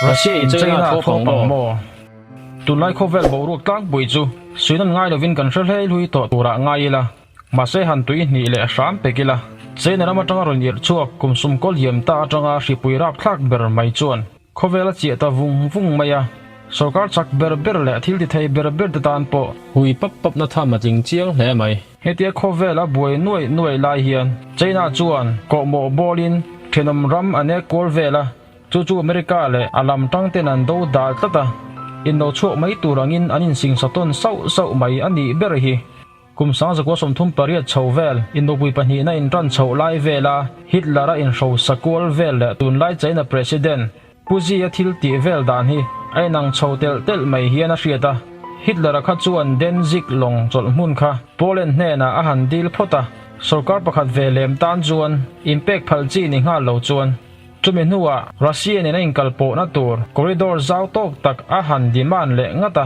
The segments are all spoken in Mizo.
Russia in China thlawp ang maw? Tunlai khawvel boruak tlangpui chu suinan ngai lovin kan hre hlei hlui tawh turah ngai ila, mahse han tui hnih leh hram pek ila. China ram atanga rawn irh chhuak kum sumkawl hiam ta atanga hripui rapthlak ber mai chuan khawvel a chiah ta vung vung mai a, sorkar chak ber ber leh thil tithei ber ber te tan pawh hui pap pap na tham a tling chiang hle mai. Hetia khawvel a buai nuaih nuaih lai hian China chuan kawhmawh bawlin thenawm ram a nek kual vel a, chu chu America leh a lam tang ten an do dal tlat a, inno chhuak mai tur angin an insingsa tawn sauh sauh mai a nih ber hi. Kum 1938 chho vel, Indopui pahnihna intan chhoh lai vela Hitler-a inhrosa kual vel leh tunlai China President Pu Xi-a thil tih vel dan hi a inang chho telh telh mai hian a hriat a. Hitler-a kha chuan Danzig lawng chawlh hmun kha Poland hnenah a han dil phawt a, sorkar pakhat ve lem tan chuan inpek phal chi ni nghal lo chuan chumi hnuah Russia nen a inkalpawhna tur corridor zau tawk tak a han demand leh ngat a.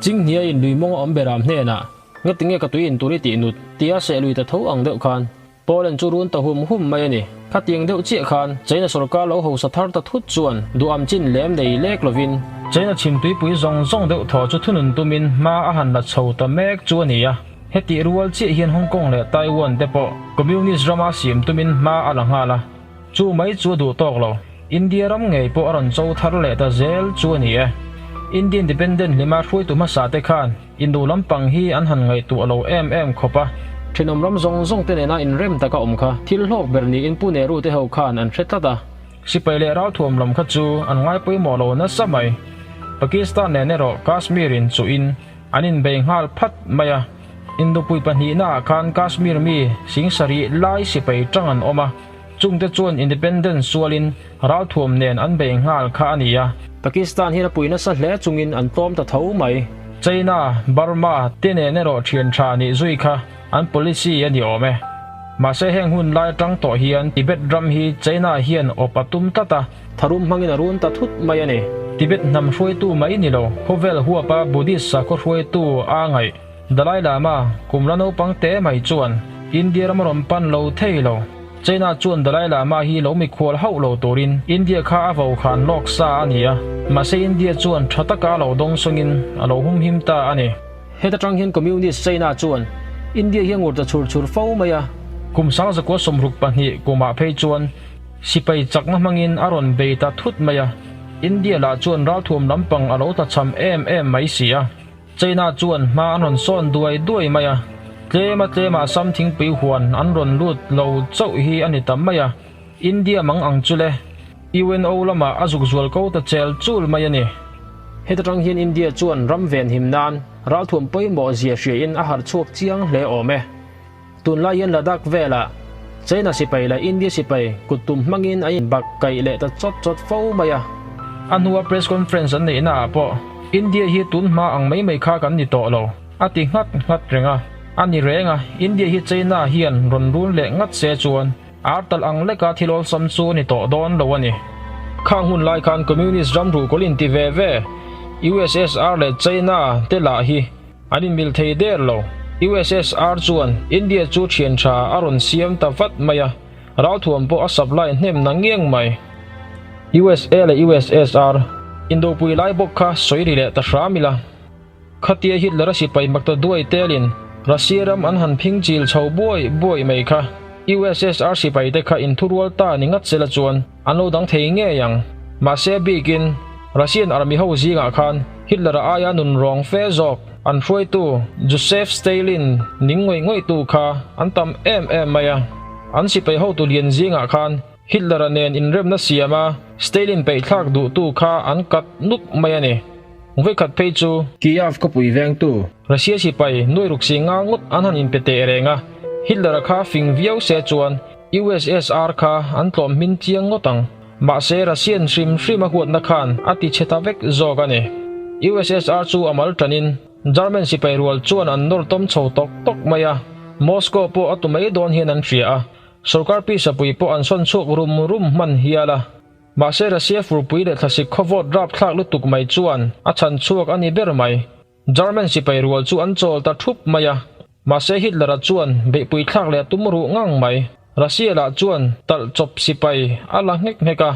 Chinghnia in lui mawng a awm beram hnenah Ngatinge ka tui in tur i tih nut? tia seh lui ta tho ang deuh khan Poland chu run ta hum hum mai a ni. Khatiang deuh chiah khan China sorkar lo hausa thar ta thut chuan duham chin lem nei lek lovin, China chhimtuipui zawng zawng deuh thaw chu thunun tumin hma a han la chho ta mek chu a ni a. Hetih rual chiah hian Hong Kong leh Taiwan te pawh Communist rama siam tumin hma a la nghal a. Chu mai chu a duh tawk lo. India ram ngei pawh a rawn cho thar leh ta zel chu a ni e. India Independent hlima hruaitu hmasa te khan Indo lampang hi an han ngaihtuah lo em em khawp a. Thenawm ram zawng zawng te nena inrem taka awm kha thil hlawk ber niin Pu Nehru te ho khan an hre tlat a. Sipai leh ralthuam lam kha chu an ngai pawimawh lo nasa mai. Pakistan nen erawh Kashmir in chuhin an inbei nghal phat mai a. Indopui pahnihnaah khan Kashmir mi sing sarih lai sipai tang an awm a, chungte chuan independence sualin ralthuam nen an bei nghal kha a ni a. Pakistan hian a pui nasa hle chungin an tlawm ta tho mai. China, Burma te nen erawh thian tha nih zui kha an policy a ni awm e. Mahse heng hun lai atang tawh hian Tibet ram hi China hian awp a tum tlat a. Tharum hmangin a run ta thut mai a ni. Tibet hnam hruaitu mai ni lo, khawvel huapa Buddhist sakhaw hruaitu a ngaih. Dalai Lama kum la naupang te mai chuan India ram a rawn pan lo thei lo. China chuan Dalai Lama hi lo mikhual hauh lo turin India kha a vo khan lawk sa a ni a, mahse India chuan tha taka a lo dawng sawngin a lo humhim ta a ni. Heta tang hian Communist China chuan India hi a ngur ta chhur chhur fo mai a. Kum 1962 kumah phei chuan sipai chakna hmangin a rawn bei ta thut mai a, India lah chuan ralthuam lampang a lo tlachham em em mai si a. China chuan hma an rawn sawn duai duai mai a, tlema tlema Assam thingpui huan an rawn lut lo chauh hi a ni ta mai a, India mang ang chu le, UNO lamah a zuk zual ko ta chel chul mai a ni. Heta tang hian India chuan ram venhim nan ralthuam pawimawh zia hriain a harh chhuak chiang hle awm e. Tunlai hian Ladakh velah China sipai leh India sipai kut tum hmangin a inbak kaih leh ta chawt chawt fo mai a. A hnua press conference an neihna ah pawh India hi tun hma ang mai mai kha kan ni tawh lo, a ti nghat nghat reng a. A ni reng a, India hi China hian rawn run leh ngat se chuan ar talh ang leka thil awlsam chu a ni tawh dawn lo a ni. Khang hun lai khan Communist ram ruhkawl inti ve ve USSR leh China te lah hi An inmil thei der lo. USSR chuan India chu thian tha a rawn siam ta vat mai a, ralthuam pawh a supply hnem na ngiang mai. USA leh USSR indopui lai bawk kha sawi ri leh ta hram ila. Khatia Hitler-a sipai mak ta duai telin Russia ram an han phing chil chho buai buai mai kha USSR sipai te kha inthurual ta ni ngat sela chuan an lo dang thei ngei ang. Mahse bikin Russian army ho zingah khan Hitler-a aia nun rawng fe zawk an hruaitu Joseph Stalin ning ngawih ngawihtu kha an tam em em mai a. An sipai hotu lian zingah khan Hitler-a nen inremna siama Stalin peihthlak duhtu kha an kat nuk mai a ni. Vawikhat phei chu. Kiev khawpui vengtu. Russia sipai nuai ruk si nga ngawt an han inpe teh reng a, Hitler-a kha fing viau se chuan USSR kha an tlawm hmin chiang ngawt ang. Mahse Russian hrim hrim a huatna khan a ti chhe ta vek zawk a ni. USSR chu a mal tanin German sipai rual chuan an nawr tawm chho tawk tawk mai a, Moscow pawh a tu mai dawn hian an hria a, sorkar pisapui pawh an sawn chhuak rum rum hman hial a. Mahse Russia furpui leh thlasik khawvawt rapthlak lutuk mai chuan a chhan chhuak a ni ber mai. German sipai rual chu an chawl ta thup mai a, mahse Hitler-a chuan beihpui thlak leh a tum ruh ngang mai. Russia lah chuan talh chawp sipai a la nghek nghek a,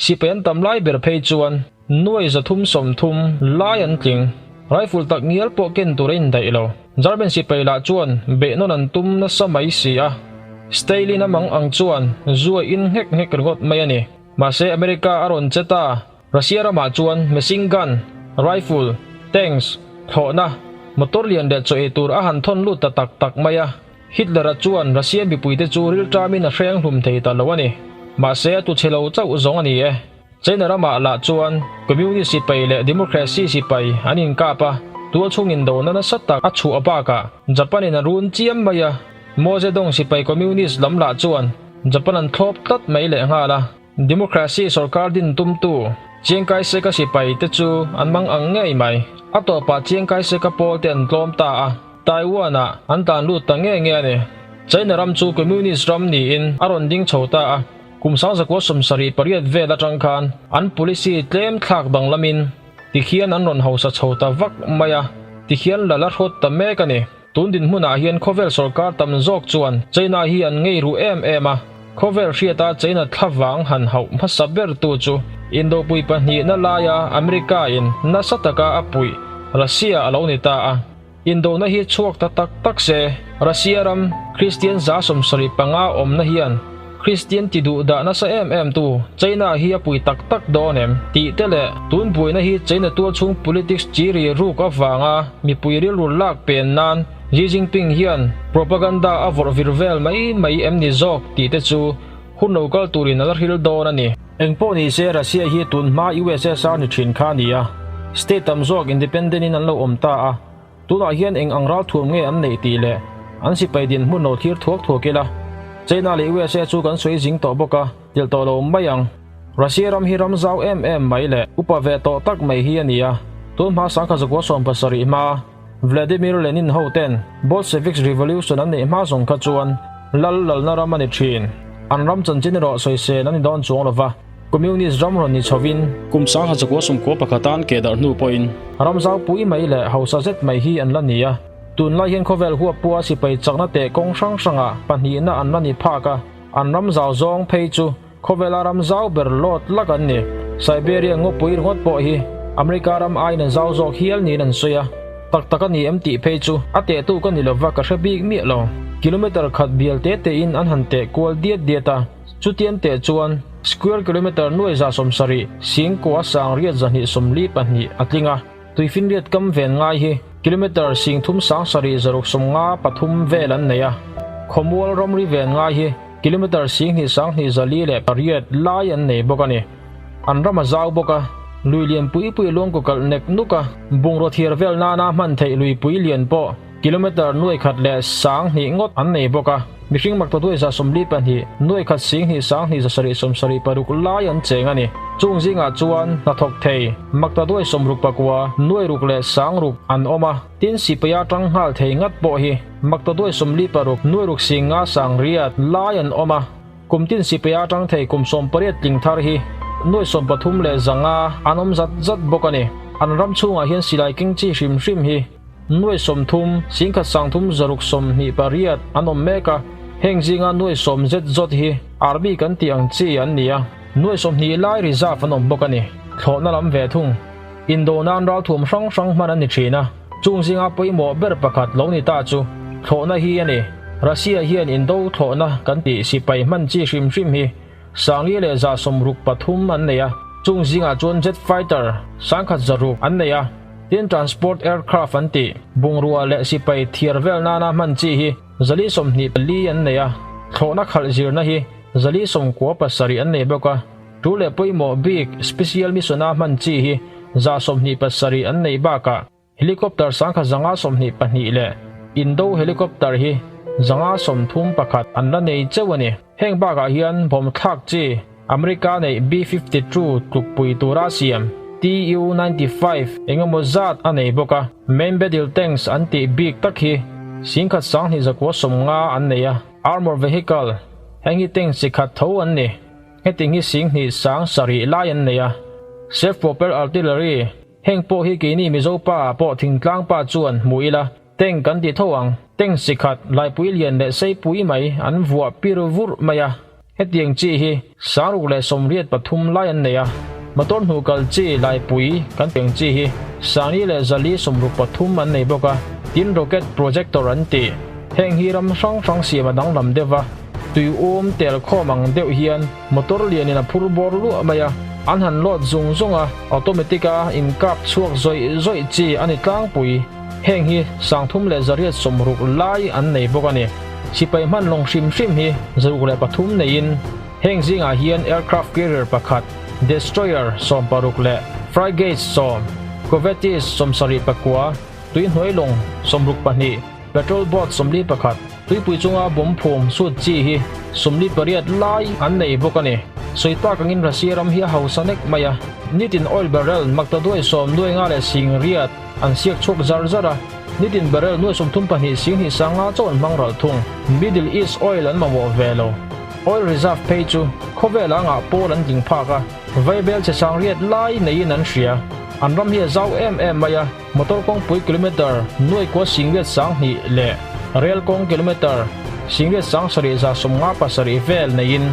sipai an tam lai ber phei chuan Nuai 330 lai an tling. Rifle tak ngial pawh ken tur a indaih lo. German sipai lah chuan beih nawn an tum nasa mai si a. Stalin a mang ang chuan zu a in nghek nghek ringawt mai a ni. Mahse America a rawn che ta. Russia ramah chuan machine gun, rifle, tanks, thlawhna, motor lian leh chaw ei tur a han thawn lut ta tak tak mai a. Hitler-a chuan Russia mipuite chu rilṭamin a hreng hlum thei ta lo a ni. Mahse a tu chhe lo chauh zawng a ni e. China ramah lah chuan Communist sipai leh Democracy sipai an inkap a, tualchhung indona nasa tak a chhuah bakah Japan-in a run chiam mai a. Mao Zedong sipai Communist lam lah chuan Japan an thlawp tlat mai lehnghal a. Democracy sorkar din tumtu Chiang Kai-shek-a sipai te chu an mang ang ngei mai. A tawpah Chiang Kai-shek-a pawl te an tlawm ta a, Taiwan-ah an tlan lut ta nge nge a ni. China ram chu Communist ram niin a rawn ding chho ta a, kum 1978 vel atang khan an policy tlem thlak danglamin tikhian an rawn hausa chho ta vak mai a, tikhian lal a hrawt ta mek a ni. Tun dinhmunah hian khawvel sorkar tam zawk chuan China hi an ngei ruh em em a, khawvel hriata China thlavang han hauh hmasa bertu chu Indopui pahnihna laia America-in nasa taka a puih Russia a lo ni ta a. Indona hi chhuak ta tak tak se, Russia ram Kristian 75 awmna hian Kristian ti duh dah nasa em em tu China hi a pui tak tak dawn em? tih te leh tun buaina hi China tualchhung politics chi ri ruk avanga mipui rilru lak pen nan Xi Jinping hian propaganda a vawrh vir vel mai mai em ni zawk tih te chu hun lo kal turin a la hril dawn a ni. Engpawh ni se Russia hi tun hma USSR ni thin kha a ni a, state tam zawk independent in an lo awm ta a. Tunah hian eng ang ralthuam nge an neih tih leh an sipai dinhmun lo thlir thuak thuak ila. China leh USA chu kan sawi zing tawh bawk a, tilh tawh lo mai ang. Russia ram hi ram zau em em mai leh upa ve tawh tak mai hi a ni a. Tun hma 1970 hma Vladimir Lenin ho ten Bolsheviks Revolution an neih hma zawng kha chuan lal lalna ram a ni thin. An ram chanchin erawh sawisel a ni dawn chuang lova. Communist ram rawn ni chhovin. Kum 1991 an keh darh hnu pawhin. Ram zaupui mai leh hausa zet mai hi an la ni a. Tunlai hian khawvel huappua sipai chakna teh kawng hrang hrangah pahnihna an la ni phak a, an ram zau zawng phei chu khawvela ram zau ber lawt lak an ni. Siberia ngawpui ringawt pawh hi America ram aiin a zau zawk hial niin an sawi a. Tak tak a ni em tih phei chu a tehtu ka ni lova ka hre bik miah lo. Kilometer khat bial te tein an han teh kual diat diat a. Chutian teh chuan square kilometre nuai 70 singkua sangriat 242 a tling a, tuifinriat kam ven ngai hi kilometre 30 7 653 vel an nei a, khawmual ramri ven ngai hi kilometre 2 2 408 lai an nei bawk a ni. An ram a zau bawk a, lui lian pui pui luang kaw kalh nek nuk a, bungraw thiar vel nana hman theih luipui lian pawh Kilometre nuaikhat leh 2000 ngawt an nei bawk a, mihring maktaduai 42, nuaikhat 10,000 2,000 776 lai an cheng a ni. Chung zingah chuan hnathawk thei maktaduai 69, nuairuk leh 6,000 an awm a, tin sipaia tang nghal thei ngat pawh hi maktaduai 46, nuairuk 5,000 800 lai an awm a. Kum tin sipaia tang thei kum 18 tling thar hi nuai 13 leh 500 an awm zat zat bawk a ni. An ram chhungah hian silai keng chi hrim hrim hi Nuai 30, 10,000 3 628 an awm mek a, heng zinga nuai 10 zet zawt hi Army kan tih ang chi an ni a, nuai 20 lai reserve an awm bawk a ni. Thlawhna lam ve thung. Indo nan ralthuam hrang hrang hman an ni thin a, chung zinga pawimawh ber pakhat lo ni ta chu thlawhna hi a ni. Russia hian indo thlawhna kan tih sipai hman chi hrim hrim hi 4 leh 63 an nei a, chung zingah chuan jet fighter 1,100 an nei a. Tin transport aircraft an tih, bungrua leh sipai thiar vel nana hman chi hi 424 an nei a, thlawhna khalh zirna hi 497 an nei bawk a, tu leh pawimawh bik special mission a hman chi hi 127 an nei bakah helicopter 1,122 leh Indo helicopter hi 131 an la nei cheu a ni. Heng bakah hian bawm thlak chi America nei B-52 tlukpui tura siam Tu-95 engemaw zat a nei bawk a, main battle tanks an tih bik tak hi 10,000 2,950 an nei a, armor vehicle heng hi tank chi khat tho an ni, heting hi 2,000 7 lai an nei a, self-propelled artillery heng pawh hi keini Mizo pa pawh thingtlang pa chuan hmu ila Tank kan ti tho ang. Tank si khat, laipui lian leh seipui mai an vuah pir vurh mai a. Hetiang chi hi 683 lai an nei a. Motor hnuh kal chi laipui kan tih ang chi hi 40 leh 463 an nei bawk a, tin rocket projector an tih. Heng hi ram hrang hrang siam a danglam deuh va, tui um tel khawm ang deuh hian motor lianin a phur bawr luah mai a, an han load zung zung a, automatic a inkap chhuak zawih zawih chi a ni tlangpui. Heng hi 3860 lai an nei bawk a ni. Sipai hman lawng hrim hrim hi 103 neiin heng zingah hian aircraft carrier pakhat, destroyer 16 leh frigates 10, corvettes 79, tuihnuai lawng 62, patrol boat 41, tuipui chunga bomb phum sut chi hi 48 lai an nei bawk a ni. Sawi tak angin Russia ram hi a hausa nek mai a, nitin oil barrel maktaduai 10 nuai nga leh 80 An siak chhuak zar zar a, nitin barrel 32 2 sanga chaw an hmang ralh thung. Middle East oil an mamawh ve lo. Oil reserve phei chu khawvel a ngah pawl an ding phak a, vaibel che sang riat lai neiin an hria. An ram hi a zau em em mai a, motor kawngpui kilometre nuai kua 80 2 leh rail kawng kilometre 8,757 vel neiin,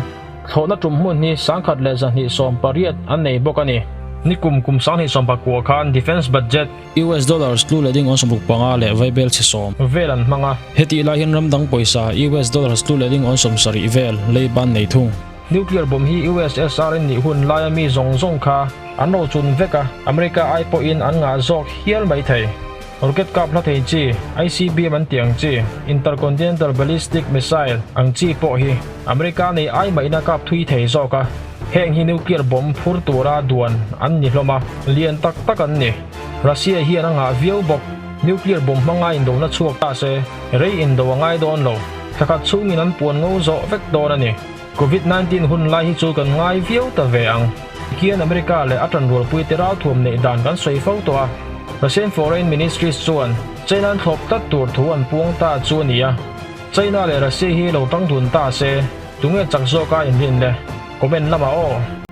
Thlawhna tum hmun hi 1128 an nei bawk a ni. Nikum kum 2019 khan Defence Budget, US dollars tlu leh ding 65 leh vaibel chhe 10. Vel an hmang a. Hetih lai hian ram dang pawisa US dollars tlu leh ding 70 vel lei ban nei thung. Nuclear bomb hi USSR in nih hun laia mi zawng zawng kha an ro chun vek a, America ai pawhin an ngah zawk hial mai thei. Rocket kap hla thei chi, ICBM an tih ang chi, Intercontinental Ballistic Missile ang chi pawh hi America nei ai mahin a kap thui thei zawk a, heng hi nuclear bomb phur tura duan an ni hlawm a, lian tak tak an ni. Russia hian a ngah viau bawk. Nuclear bomb hmanga indona chhuak ta se, rei indo a ngai dawn lo. Thlakhat chhungin an puan ngo zawh vek dawn a ni. Covid 19 hun lai hi chu kan ngai viau ta ve ang. Kian America leh a tanrualpuite ralthuam neih dan kan sawi fo tawh a. Russian Foreign Ministries chuan China an thlawp tlat tur thu an puang ta chu a ni a. China leh Russia hi lo tang dun ta se, tunge chak zawka inrin le? Comment lamah aw.